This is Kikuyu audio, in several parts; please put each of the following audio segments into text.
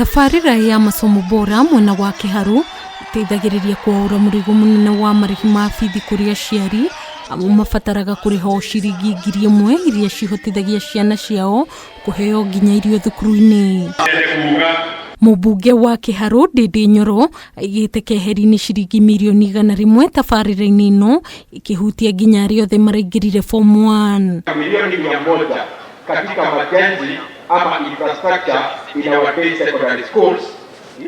Tabarĩra ya masomo bora mwena wa Kĩharũ ĩteithagĩrĩria kwaũra mũrigo mũnene wa marĩhi ma bithi kũrĩ aciari amu mabataraga kũrĩha o ciringi 1000 iria cihotithagia ciana ciao kũheo nginya irio thukuru-inĩ. Mũmbunge wa Kĩharũ Ndĩndĩ Nyoro aigĩte keheri-inĩ ciringi mirioni 100 tabarĩra-inĩ ĩno ĩkĩhutia nginya arĩa othe maraingĩrire form 1. Milioni 100 katika majenzi ama infrastructure in our day secondary schools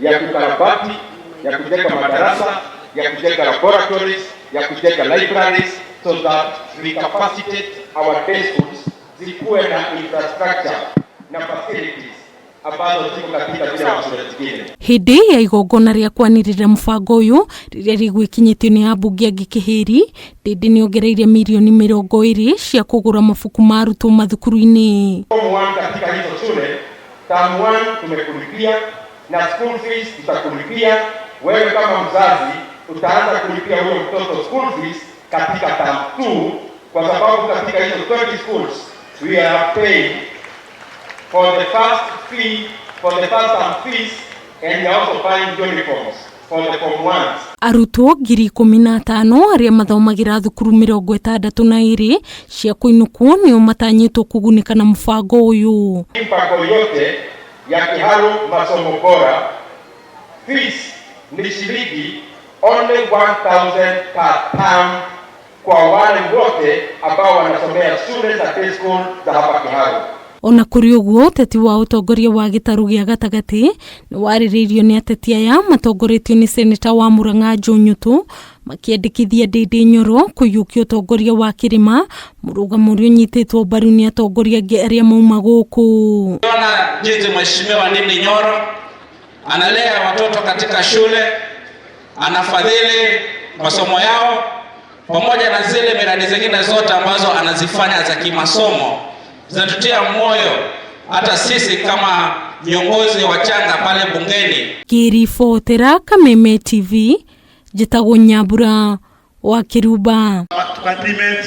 ya kukarabati, ya kujenga madarasa, ya kujenga laboratories, ya kujenga libraries so that we capacitate our day schools zikuwe na infrastructure na facilities ambazo ziko katika zile mashule zingine. Hĩndĩ ya igongona rĩa kwanĩrĩra mũbango ũyũ rĩrĩa rĩgwĩkinyĩtio nĩ ambunge angĩ Kĩhĩri, Ndĩndĩ nĩongereire mirioni 20 cia kũgũra mabuku ma arutwo mathukuru-inĩ. Form 1 katika hizo shule, term 1 tumekulipia na school fees tutakulipia. Wewe kama mzazi utaanza kulipia huyo mtoto school fees katika term 2, kwa sababu katika hizo 20 schools we are paying for the first fee, for the first term fees, and we are also buying uniforms for the form ones. Arutwo 15,000 arĩa mathomagĩra thukuru 62 cia kũinũkwo nĩo matanyĩtwo kũgunĩka na mũbango ũyũ. Mpango yote ya Kiharu masomo bora fees ni shilingi only 1000 per term kwa wale wote ambao wanasomea shule za day school za hapa Kiharu. Ona kũrĩ ũguo, ũteti wa ũtongoria wa gĩtarũ gĩa gatagatĩ nĩ warĩrĩirio nĩ ateti aya matongoretio nĩ seneta wa Murang'a Joe Nyutu makĩendekithia Ndĩndĩ Nyoro kũiyũkia ũtongoria wa kĩrĩma, mũrũgamo ũrĩa ũnyitĩtwo mbaru nĩ atongoria angĩ arĩa mauma gũkũ. Ona jinsi Mheshimiwa Ndindi Nyoro analea watoto katika shule, anafadhili masomo yao pamoja na zile miradi zingine zote ambazo anazifanya za kimasomo, zinatutia moyo hata sisi kama viongozi wachanga pale bungeni. Ngĩribotera Kameme TV, njĩtagwo Nyambura wa Kĩrumba. Tuka implement.